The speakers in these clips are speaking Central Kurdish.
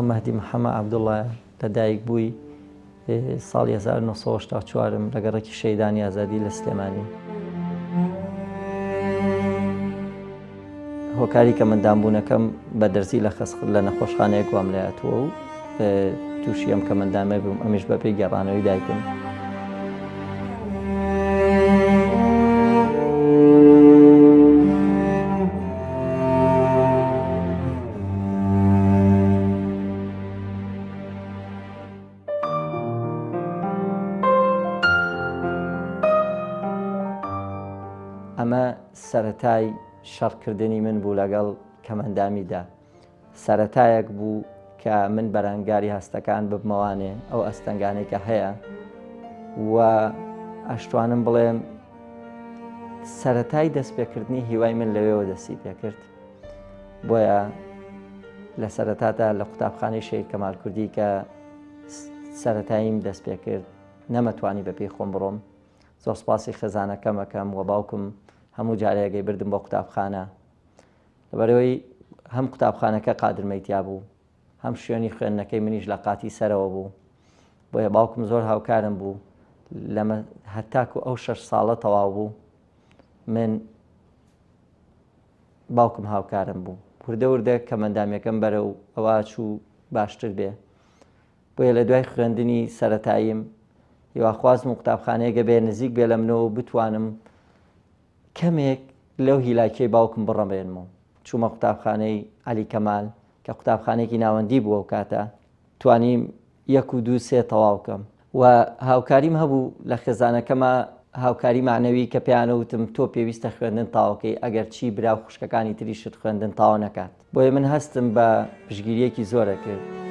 ناوم مەهدی محەمە عەبدوڵایە، لە دایک بووی ساڵی 1984 م لە گەڕەکی شەیدانی ئازادی لە سلێمانی. هۆکاری کەمەندامبوونەکەم بە دەرزی لە خەسخ لە نەخۆشخانەیەک وام لاتووە و تووشی ئەم کەمەندامە بووم ئەمیش بە پێی گەڕانەوەی دایکم. ئەمە سەرەتای شەڕکردنی من بوو لەگەڵ کەمەندامیدا. سەرەتایەک بوو کە من بەرەنگاری هەستەکان ببمەوانێ ئەو ئەستەنگانەی کە هەیە و ئەشتوانم بڵێم سەرەتای دەستپێکردنی هیوای من لەوێوە دەستی پێکرد بۆیە لە سەرەتادا لە قوتابخانەی شەهید کەمال کوردی کە سەرەتاییم دەست پێکرد نەمەتوانی بە پێی خۆم بڕۆم زۆر سپاسی خێزانەکەم ئەکەم و باوکم هەموو جارێگەی بردم بۆ قوتابخانە لەبەرەوەی هەم قوتابخانەکە قادرمەی تیا بوو هەم شوێنی خوێندنەکەی منیش لە قاتی سەرەوە بوو بۆیە باوکم زۆر هاوکارم بوو لەمە هەتاکو ئەو شەش ساڵە تەواو بوو من باوکم هاوکارم بوو وردە وردە کەمەندامیەکەم بەرەو ئەوە چوو باشتر بێ بۆیە لە دوای خوێندنی سەتاییم هیواخوازم و قوتابخانەیەگە بێ نزیک بێ لە منەوە بتوانم کەمێک لەو هیلاکیەی باوکم بڕەمێنم و چوومە قوتابخانەی عەلی کەمال کە قوتابخانەیەکی ناوەندی بوو ئەو کاتە توانیم یەک و دوو سێ تەواو کەم و هاوکاریم هەبوو لە خێزانەکەما هاوکاری مەعنەوی کە پێیانە وتم تۆ پێویستە خوێندن تاوکەی ئەگەر چی برا و خوشکەکانی تریشت خوێندن تاو نەکات بۆیە من هەستم بە پشگیریەکی زۆرە کرد.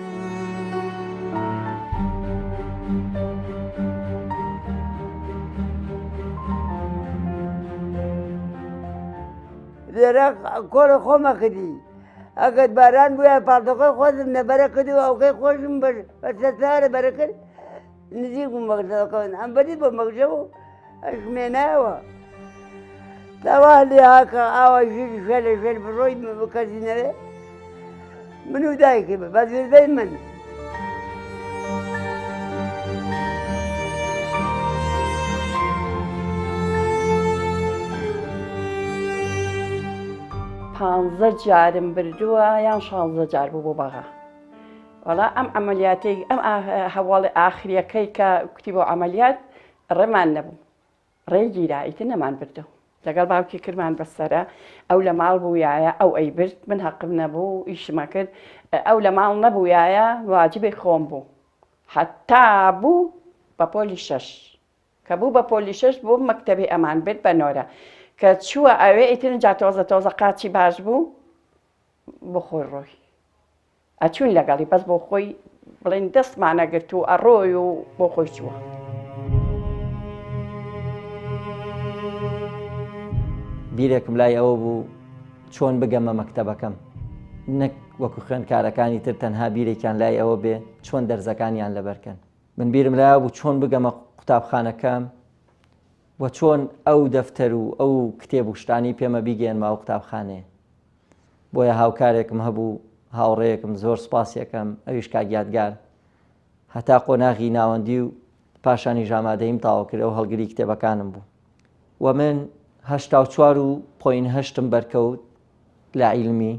لێرە کۆڵە خۆمە کردی ئەگەر باران بووە پاڵتەکەی خۆزم لەبەرە کرد و ئەوکەی خۆشم بەسەرارە بەرە کرد نزیک بوو مەگزەکەون ئەم بەری بۆ مەگزە و ئەشمێنایەوە تاوا لێ هاکە ئاوا ژیر شوێ لە ژێر بڕۆی کەسی نەوێ من و دایکی بە زیربەی من. پانزە جارم بردووە یان شانزە جار بوو بۆ بەغا وەڵا ئەم عەمەلیاتەی ئەم هەواڵی ئاخریەکەی کە کوتی بۆ عەمەلیات ڕێمان نەبوو ڕێ گیرا ئیتر نەمان بردەوە لەگەڵ باوکی کردمان بەسەرە ئەو لە ماڵ بوویایە ئەو ئەی برد من هەقم نەبوو ئیشمە کرد ئەو لە ماڵ نەبوویایە واجبی خۆم بوو حتا بوو بە پۆلی شەش کە بوو بە پۆلی شەش بۆ مەکتەبی ئەمان برد بە نۆرە کە چووە ئەوێ ئیتر جا تۆزە تۆزە قاچی باش بوو بۆ خۆی ڕۆی ئەچوون لەگەڵی بەس بۆ خۆی بڵێن دەستمان ئەگرت و ئەڕۆی و بۆ خۆی چووە. بیرێکم لای ئەوە بوو چۆن بگەمە مەکتەبەکەم نەک وەکو خوێندکارەکانی تر تەنها بیرێکیان لای ئەوە بێ چۆن دەرزەکانیان لەبەرکەن من بیرم لای بوو چۆن بگەمە قوتابخانەکەم و چۆن ئەو دەفتەر و ئەو کتێب و شتانی پێمە بیگەێنمە ئەو قوتابخانەیە بۆیە هاوکارێکم هەبوو هاوڕێیەکم زۆر سوپاسی ئەکەم ئەویش کاک یادگار هەتا قۆناغی ناوەندی و پاشانیش ئامادەییم تەواو کرد ئەو هەڵگری کتێبەکانم بوو و من 84 و پۆین هەشتم بەرکەوت لە عیلمی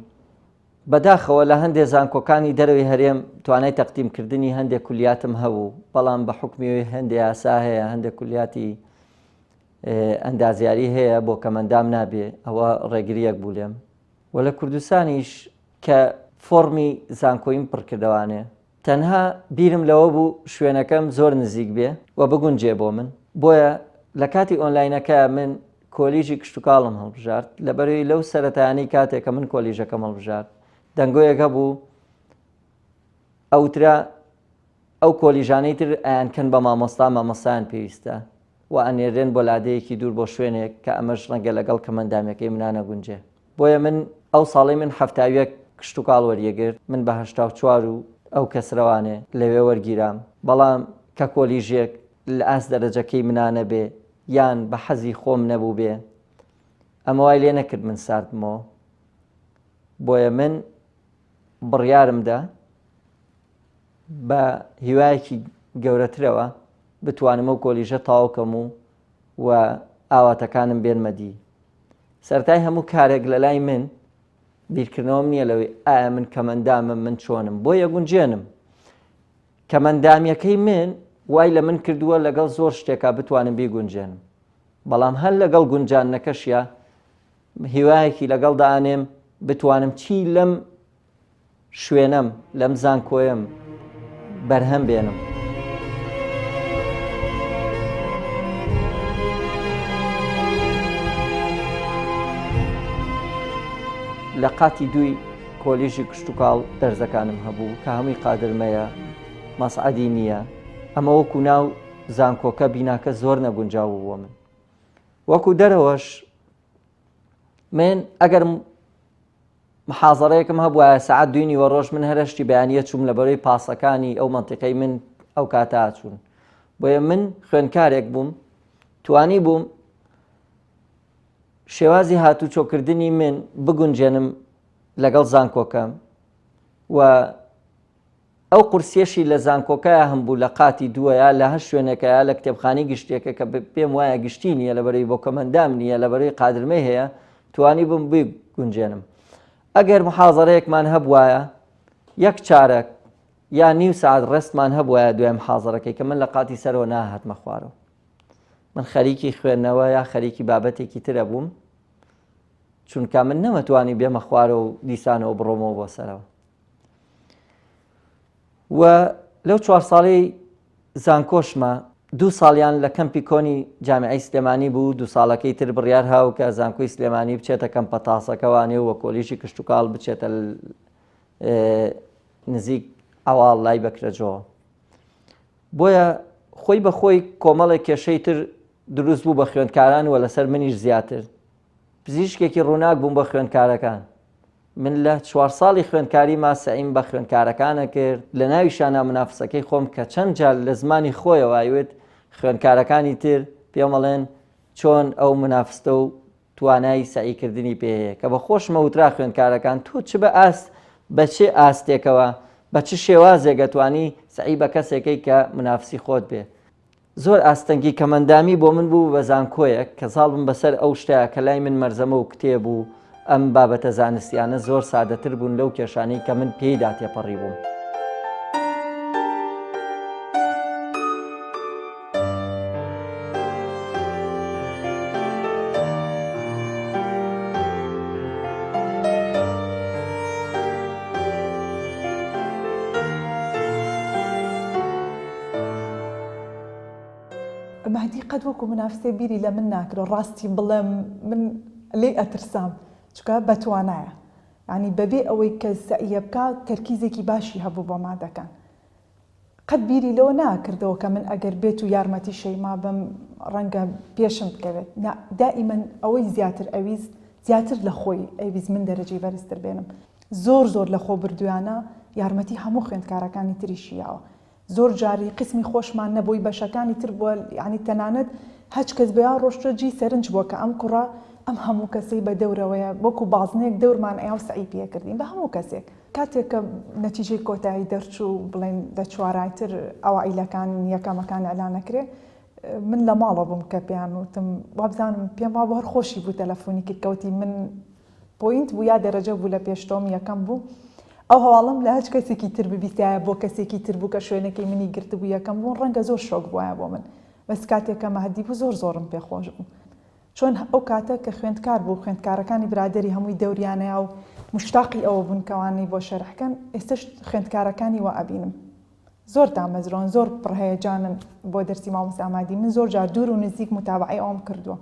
بەداخەوە لە هەندێ زانکۆکانی دەرەوەی هەرێم توانای تەقدیمکردنی هەندێک کولیاتم هەبوو بەڵام بە حکمیەوەی هەندێ یاسا هەیە هەندێک کولیاتی ئەندازیاری هەیە بۆ کەمەندام نابێ ئەوە ڕێگریەک بوو لێم و لە کوردستانیش کە فۆڕمی زانکۆیم پڕکردەوانێ تەنها بیرم لەوە بوو شوێنەکەم زۆر نزیک بێ و بگونجێ بۆ من بۆیە لە کاتی ئۆنلاینەکە من کۆلیژی کشتوکاڵم هەڵبژارد لەبەرەوەی لەو سەرەتایانەی کاتێک کە من کۆلیژەکەم هەڵبژارد دەنگۆیەک هەبوو ئەوترا ئەو کۆلیژانەی تر ئەیانکەن بە مامۆستا مامۆستایان پێویستە و ئەنێررێن بۆ لادێیەکی دوور بۆ شوێنێک کە ئەمەش ڕەنگە لەگەڵ کەمەندامیەکەی منا نەگونجێ بۆیە من ئەو ساڵەی من 71 کشتوکاڵ وەریەگرت من بە 84 و ئەو کەسرەوانێ لەوێ وەرگیرام بەڵام کە کۆلیژێک لە ئاست دەرەجەکەی منا نەبێ یان بە حەزی خۆم نەبووبێ ئەمە وای لێ نەکرد من ساردبمەوە بۆیە من بڕیارمدا. بە هیوایەکی گەورەترەوە بتوانم ئەو کۆلیژە تەواو کەم و و ئاواتەکانم بێنمە دی. سەرەتای هەموو کارێک لە لای من بیرکردنەوەم نییە لەوەی ئایا من کەمەندامم من چۆنم بۆ یەگونجێنم کەمەندامیەکەی من وای لە من کردووە لەگەڵ زۆر شتێکا بتوانم بیگونجێنم بەڵام هەر لەگەڵ گونجاندنەکەشیا هیوایەکی لەگەڵ دانێم بتوانم چی لەم شوێنەم لەم زانکۆیەم بەرهەم بێنم. لە قاتی دووی کۆلیژی کشتوکاڵ دەرزەکانم هەبوو کە هەمووی قادرمەیە مەسعەدی نییە ئەمە وەکو ناو زانکۆکە بیناکە زۆر نەگونجاو بوو بۆ من وەکو دەرەوەش من ئەگەر محازەرەیەکم هەبوایە سەعات دووی نیوەڕۆژ من هەر هەشتی بەیانیە چووم لە بەرەی پاسەکانی ئەو مەنتیقەی من ئەو کاتە چوون بۆیە من خوێندکارێک بووم توانی بووم شێوازی هاتوچۆکردنی من بگونجێنم لەگەڵ زانکۆکەم و ئەو قورسیەشی لە زانکۆکەیا هەم بوو لە قاتی دووە یا لە هەر شوێنێکە یا لە کتێبخانەی گشتیەکە کە پێم وایە گشتی نییە لەبەرەی بۆ کەمەندام نییە لەبەرەی قادرمەی هەیە توانی بم بگونجێنم ئەگەر محازەرەیەکمان هەبوایە یەک چارەک یا نیو سعات ڕێستمان هەبوایە دوای محازەرەکەی کە من لە قاتی سەرەوە ناهاتمە خوارەوە من خەریکی خوێندنەوە یا خەریکی بابەتێکی ترە بووم چونکە من نەمەتوانی بێمە خوارەوە و دیسانەوە بڕۆمەوە بۆ سەرەوە و لەو چوار ساڵەی زانکۆشمە دوو ساڵیان لە کەمپی کۆنی جامیعەی سلێمانی بوو دوو ساڵەکەی تر بڕیار هاو کە زانکۆی سلێمانی بچێتە کەمپە تاسەکەوانێ و کۆلیژی کشتوکاڵ بچێتە نزیک ئەواڵ لای بەکرەجۆ بۆیە خۆی بە خۆی کۆمەڵێک کێشەی تر دروست بوو بە خوێندکاران و لەسەر منیش زیاتر پزیشکێکی ڕووناک بووم بە خوێندکارەکان من لە چوار ساڵی خوێندکاریما سەعیم بە خوێندکارەکان ئەکرد، لە ناویشانا مونافسەکەی خۆم کە چەند جار لە زمانی خۆیەوە ئەیوت خوێندکارەکانی تر پێم ئەڵێن چۆن ئەو مونافستە و توانای سەعیکردنی پێ هەیە کە بە خۆشمە وترا خوێندکارەکان تۆ چ بە ئاست بە چ ئاستێکەوە بە چ شێوازێک ئەتوانی سەعی بە کەسێکەی کە مونافسی خۆت بێ زۆر ئاستەنگی کەمئەندامی بۆ من بوو بە زانکۆیەک کە زاڵ بم بەسەر ئەو شتە کە لای من مەرزەمە و کتێب و ئەم بابەتە زانستیانە زۆر سادەتر بوون لەو کێشانەی کە من پێیدا تێپەڕی بووم. مەهدی قەت وەکو منافسێ بیری لە من ناکرد ڕاستی بڵێم من لێی ئەترسام چونکە بەتوانایە یانی بەبێ ئەوەی کە سەعیە بکا تەرکیزێکی باشی هەبوو بۆ مادەکان قەت بیری لەوە ناکردەوە کە من ئەگەر بێت و یارمەتی شەیما بم ڕەنگە پێشم بکەوێت نا دائیمەن ئەوەی زیاتر ئەویست زیاتر لە خۆی ئەیویست من دەرەجەی بەرزتر بێنم زۆر زۆر لە خۆ بردویانە یارمەتی هەموو خوێندکارەکانی تریشی یاوە زۆر جاری قیسمی خۆشمان نەبووی بەشەکانی تر بووە یانی تەنانەت هەچ کەس بەیا ڕۆشتوە جێی سەرنج بووە کە ئەم کوڕە ئەم هەموو کەسەی بە دەورەوەیە وەکو بازنەیەک دەورمان ئەیا و سەعی پێ کردین بە هەموو کەسێک. کاتێک کە نەتیجەی کۆتایی دەرچوو بڵێن لە چوارای تر ئەوائیلەکان یەکەمەکان ئیعلان ئەکرێ من لە ماڵەوە بووم کە پێیان وتم وابزانم پێم وابوو هەر خۆشی بوو تەلەفۆنی کرد کەوتی من point بوو یا دەرەجە بوو لە پێش تۆم یەکەم بوو ئەو هەواڵەم لە هەچ کەسێکی تر ببیستایە بۆ کەسێکی تر بوو کە شوێنەکەی منی گرتبوو یەکەم بوون ڕەنگە زۆر شۆک بوایە بۆ من بەس کاتێک کە مەهدی بوو زۆر زۆرم پێ خۆش بوو چۆن ئەو کاتە کە خوێندکار بوو خوێندکارەکانی برادەری هەمووی دەوریانەیا و مشتاقی ئەوە بوون کەوانەی بۆ شەرحکەن ئێستش خوێندکارەکانی وا ئەبینم زۆر دامەزرۆن زۆر پڕهەیەجانن بۆ دەرسی مامۆستا مادی من زۆر جار دوور و نزیک متابەعەی ئەوم کردووە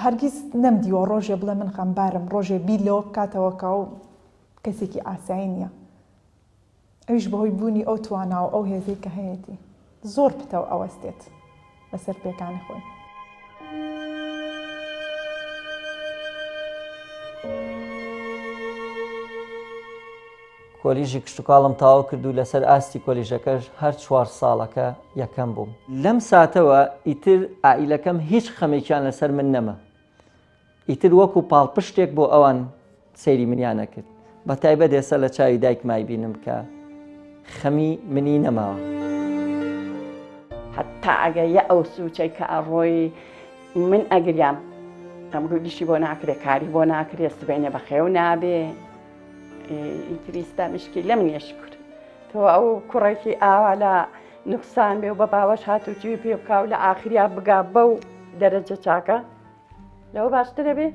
هەرگیز نەمدیوە ڕۆژێ بڵێ من خەمبارم ڕۆژێ بیر لەوە بکاتەوە کە ئەو کەسێکی ئاسایی نییە ئەویش بەهۆی بوونی ئەو توانا و ئەو هێزەی کە هەیەتی زۆر پتەو ئەوەستێت لەسەر پێکانی خۆی. کۆلیژی کشتوکاڵم تەواو کرد و لەسەر ئاستی کۆلیژەکەش هەر چوار ساڵەکە یەکەم بووم. لەم ساتەوە ئیتر عائیلەکەم هیچ خەمێکیان لەسەر من نەما. ئیتر وەکو پاڵپشتێک بۆ ئەوان سەیری منیان ئەکرد. بە تایبەت ئێستا لە چاوی دایکم ئەیبینم کە. خەمی منی نەماوە. هەتا ئەگەر یە ئەو سوچەی کە ئەڕۆی من ئەگریام ئەمگوت ئیشی بۆ ناکرێ کاری بۆ ناکرێ سبەینێ بەخێو نابێ ئیتر ئیستا مشکیلەم نییە شکر تۆ ئەو کوڕێکی ئاوا لە نوقسان بێ و بە باوەش هاتوچوی پێ بکا و لە ئاخریا بگا بەو دەرەجە چاکە لەوە باشترە بێ؟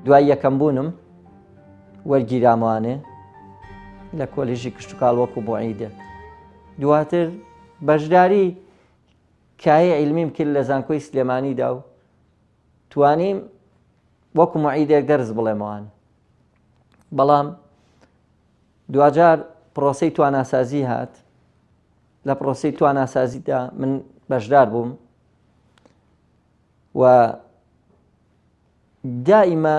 دوای یەکەم بوونم وەرگیراموانێ لە کۆلیژی کشتتوکاڵ وەکو موعیدێک دواتر بەشداری کایە عیلمیم کرد لە زانکۆی سلێمانیدا و توانیم وەکو معیدێک دەرس بڵێمەوان بەڵام دواجار پرۆسی تواناسازی هات لە پرۆسی تواناسازیدا من بەشدار بووم و دائیمە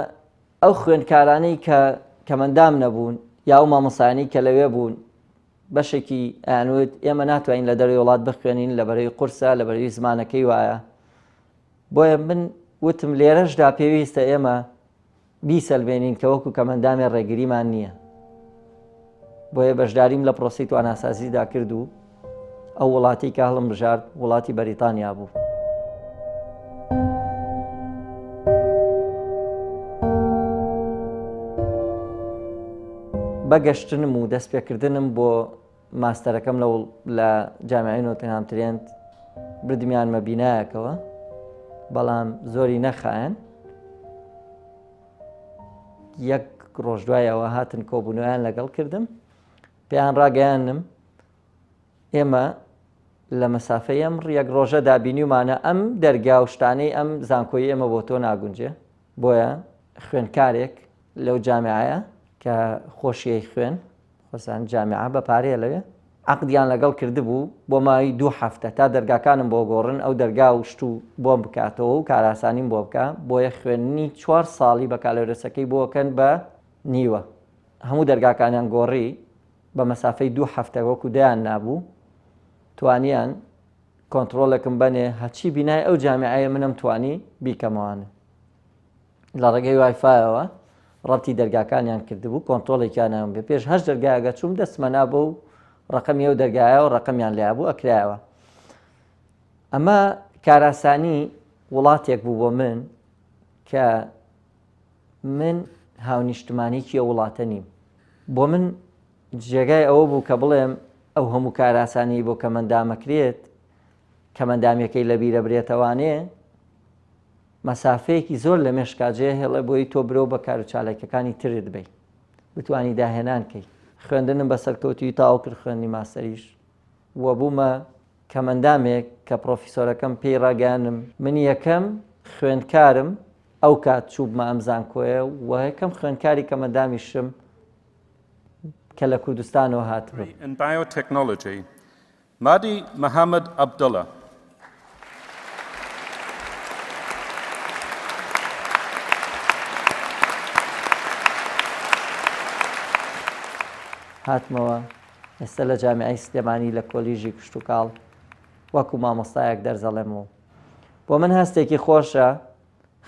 ئەو خوێندکارانەی کە کەمەندام نەبوون یا ئەو مامۆسانی کە لەوێ بوون بەشێکی ئەیانوت ئێمە ناتوانین لە دەرەوەی وڵات بخوێنین لە بەرەی قورسە لە بەرەی زمانەکەی وایە بۆیە من وتم لێرەشدا پێویستە ئێمە بیسەلمێنین کە وەکو کەمەندامێ ڕێگریمان نییە. بۆیە بەشداریم لە پرۆسەی تواناسازیدا کرد و ئەو وڵاتەی کە هەڵم بژارد وڵاتی بەریتانیا بوو. بە گەشتنم و دەستپێکردنم بۆ ماستەرەکەم لە لە جامیعەی نۆتنگهام ترێنت بردمیانمە بینایەکەوە بەڵام زۆری نەخایەن یەک ڕۆژ دوایەوە هاتن کۆبوونەوەیان لەگەڵ کردم پێیان ڕاگەیانم ئێمە لە مەسافەی ئەم یەک ڕۆژەدا بینیومانە ئەم دەرگا و شتانەی ئەم زانکۆی ئێمە بۆ تۆ ناگونجێ بۆیە خوێندکارێک لەو جامیعەیە کە خۆشیی خوێن خۆسان جامیعە بە پارەیە لەوێ عەقدیان لەگەڵ کردبوو بۆ ماوەی دوو هەفتە تا دەرگاکانم بۆ گۆڕن ئەو دەرگا و شت و بۆم بکاتەوە و کارئاسانیم بۆ بکا بۆیە خوێندنی چوار ساڵی بەکالۆرێسەکەی بۆ کەن بە نیوە هەموو دەرگاکانیان گۆڕی بە مەسافەی دوو هەفتە وەکو دەیان نابوو توانیان کۆنتڕۆڵێکم بەنێ هەرچی بینای ئەو جامیعەیە منم توانی بیکەمەوانە لە ڕێگەی وایفایەوە ڕەبتی دەرگاکانیان کردبوو کۆنترۆڵێکیان بێ پێش هەر دەرگایەگە چووم دەستمە نابوو و ڕقمی ئەو دەرگایە و ڕقمیان لیا بوو ئەکرایەوە ئەمە کاراسانی وڵاتێک بوو بۆ من کە من هاونیشتمانێکی ئەو وڵاتە نیم بۆ من جێگای ئەوە بوو کە بڵێم ئەو هەموو کاراسانی بۆ کەمەندامەکرێت کەمەندامیەکەی لەبیرە برێتەوانێ مەسافەیەکی زۆر لە مێشکا جێ هێڵێ بۆی تۆ برەو بە کارو چالاکیەکانی ترت بەی بتوانی داهێنان کەی. خوێندنم بە سەرکەوتوویی تەواو کرد خوێندنی ماستەریش و بوومە کەمەندامێک کە پڕۆفیسۆرەکەم پێی ڕاگەیاندم من یەکەم خوێندکارم ئەو کات چووبمە ئەم زانکۆیە و یەکەم خوێندکاری کەمەندامیشم کە لە کوردستانەوە هاتبم. In biotechnology Mahdi Mohammed Abdullah. هاتمەوە ئێستا لە جامیعەی سلێمانی لە کۆلیژی کشتوکاڵ وەکو مامۆستایەک دەرزەڵێم و بۆ من هەستێکی خۆشە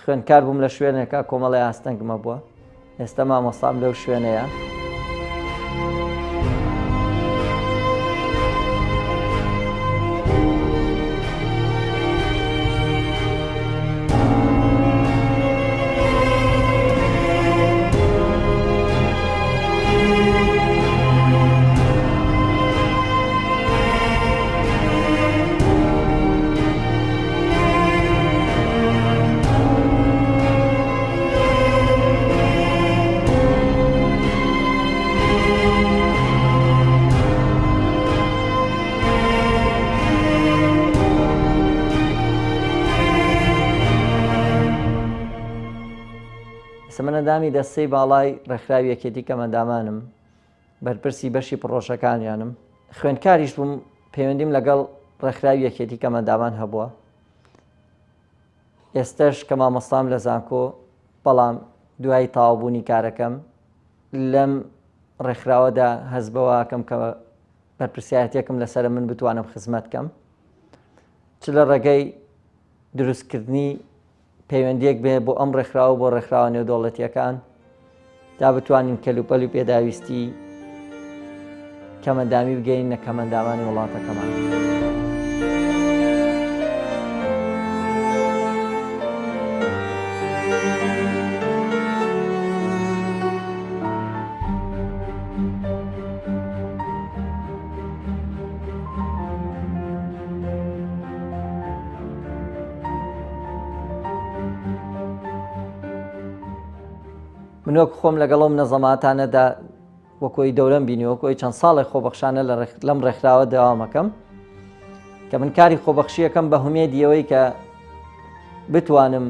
خوێندکار بووم لە شوێنێکا کۆمەڵێ ئاستەنگم هەبووە ئێستا مامۆستام لەو شوێنەیە. من ئەندامی دەستەی باڵای ڕێکخراوی یەکێتی کەمەندامانم بەرپرسی بەشی پڕۆژەکانیانم خوێندکاریش بووم پەیوەندیم لەگەڵ ڕێکخراوی یەکێتی کەمەندامان هەبووە ئێستەش کە مامۆستام لە زانکۆ بەڵام دوای تەواوبوونی کارەکەم لەم ڕێکخراوەدا هەست بەوەکەم کە بەرپرسیارەتێکم لەسەرە من بتوانم خزمەت کەم چ لە ڕێگەی دروستکردنی پەیوەندیەک بێ بۆ ئەم ڕێکخراوە بۆ ڕێکخراوە نێودەوڵەتیەکان تا بتوانین کەلوپەل و پێداویستی کەمەندامی بگەینە کەمەندامانی وڵاتەکەمان. من وەک خۆم لەگەڵ ئەو منەزەماتانەدا وەکۆی دەورەم بینی وەکۆی چەند ساڵێک خۆبەخشانە لەم ڕێکخراوە داوامەکەم کە من کاری خۆبەخشیەکەم بە هومێدی ئەوەی کە بتوانم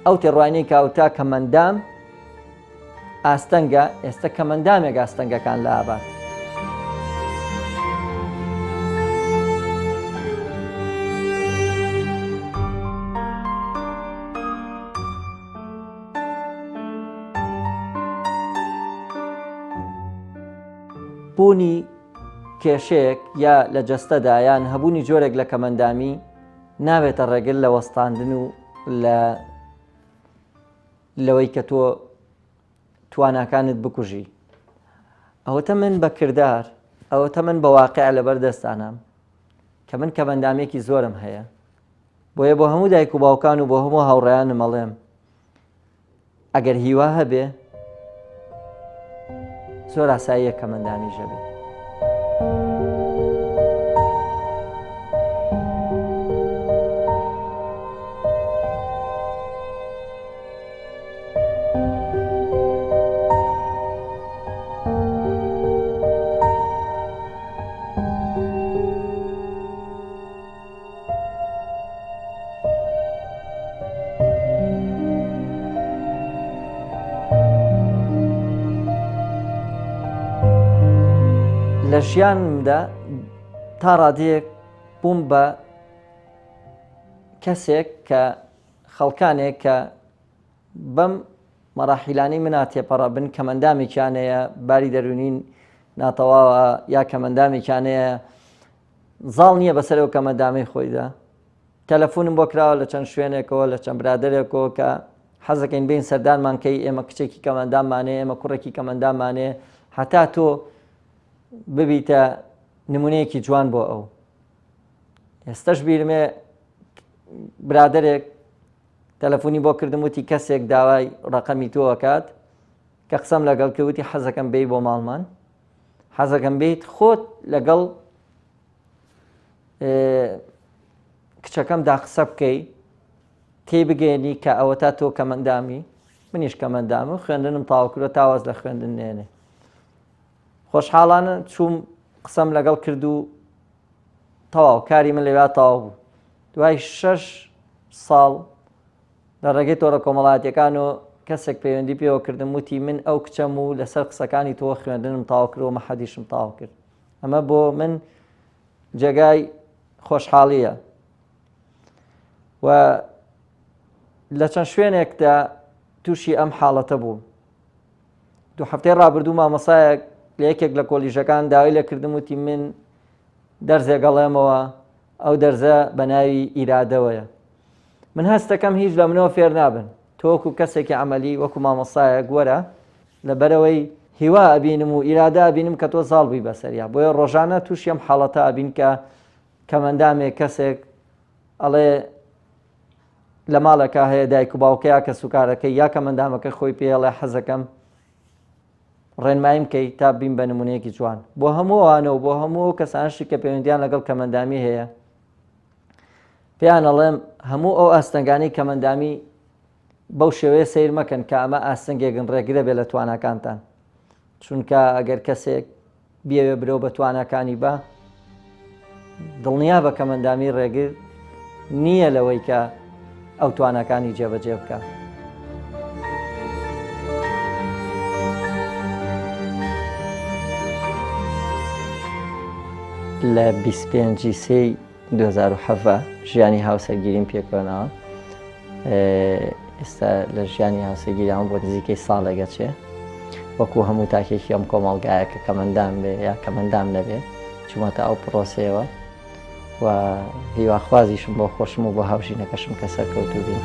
ئەو تێڕوانەی کاوتا کە مەندام ئاستەنگە، ئێستە کەمەندامێک ئاستەنگەکان لابات. بوونی کێشەیەک یا لە جەستەدا یان هەبوونی جۆرێک لە کەمەندامی نابێتە ڕێگر لە وەستاندن و لە لەوەی کە تۆ تواناکانت بکوژی ئەوەتە من بە کردار ئەوەتە من بە واقع لەبەر دەستانام کە من کەمەندامێکی زۆرم هەیە بۆیە بۆ هەموو دایک و باوکان و بۆ هەموو هاوڕێیانم ئەڵێم ئەگەر هیوا هەبێ زۆر ئاساییە کەمەندامیش هەبێ. لە ژیانمدا تا ڕادەیەک بووم بە کەسێک کە خەڵکانێک کە بەم مەراحیلانەی منا تێپەڕە بن کەمەندامێکیان هەیە باری دەرونین ناتەواوە یا کەمەندامێکیان هەیە زاڵ نییە بەسەر ئەو کەمەندامەی خۆیدا تەلەفۆنم بۆ کراوە لە چەند شوێنێکەوە لە چەند برادێکەوە کە حەزەکەین بین سەردانمان کەی ئێمە کچێکی کەمەنداممانێ ئێمە کوڕێکی کەمەنداممانێ هەتا تۆ ببیتە نمونەیەکی جوان بۆ ئەو ئێستش بیرمێ برادێک تەلەفۆنی بۆ کردم وتی کەسێک داوای ڕقەمی تۆ ئەکات کە قسەم لەگەڵ کە وتی حەزەکەم بێی بۆ ماڵمان حەزەکەم بیت خۆت لەگەڵ کچەکەمدا قسە بکەی تێی بگەێنی کە ئەوە تا تۆ کەمەندامی منیش کەمەندام و خوێندنم تاوکرۆ تاواز لە خوێندن نێنێ خۆشحاڵانە چوم قسەم لەگەڵ کرد و تەواو کاری من لەوێ تەواو بوو دوای شەش ساڵ لە ڕێگەی تۆڕە کۆمەڵایەتیەکان و کەسێک پەیوەندی پێوە کردم وتی من ئەو کچەم و لەسەر قسەکانی تۆ خوێندنم تاو کرد و مەحەدیشم تاو کرد ئەمە بۆ من جێگای خۆشحاڵیە و لە چەند شوێنێکدا تووشی ئەم حاڵەتە بووم دوو هەفتەی ڕابردوو مامۆسایەک لە یەکێک لە کۆلیژەکان داوای لێکردم وتی من دەرزێک ئەڵێمەوە ئەو دەرزە بە ناوی ئیرادەوەیە من هەستەکەم هیچ لە منەوە فێر نابن تۆ وەکو کەسێکی عەمەلی وەکو مامۆستایەک وەرە لەبەرەوەی هیوا ئەبینم و ئیرادە ئەبینم کە تۆ زاڵ بووی بەسەریا بۆیە ڕۆژانە تووشی ئەم حاڵەتە ئەبین کە کەمەندامێک کەسێک ئەڵێ لە ماڵێکا هەیە دایک و باوکە یا کەسوکارەکەی یا کەمەندامەکە خۆی پێڵێ حەزەکەم ڕێنماییم کەی تا بیم بە نمونەیەکی جوان بۆ هەموو ئەوانە و بۆ هەموو ئەو کەسانشی کە پەیوەندیان لەگەڵ کەمەندامی هەیە پێیان ئەڵێم هەموو ئەو ئاستەنگانەی کەمەندامی بەو شێوەیە سیر مەکەن کە ئەمە ئاستەنگێکن ڕێگرە بێ لە تواناکانتان چونکە ئەگەر کەسێک بیەوێ برەو بە تواناکانی با، دڵنیا بە کەمئەندامی ڕێگر نییە لەوەی کە ئەو تواناکانی جێبەجێ بکا. لە 25 ی سێی 2017 ژیانی هاوسەرگیریم پێکەوەناوە. ئێستا لە ژیانی هاوسەرگیریان بۆ نزیکەی ساڵێک ئەچێ. وەکو هەموو تاکێکی ئەم کۆمەڵگایە کە کەمەندام بێ یا کەمەندام نەبێ. چوومەتە ئەو پرۆسەیەوە و هیواخوازیشم بۆ خۆشم و بۆ هاوژینەکەشم کە سەرکەوتوو بین.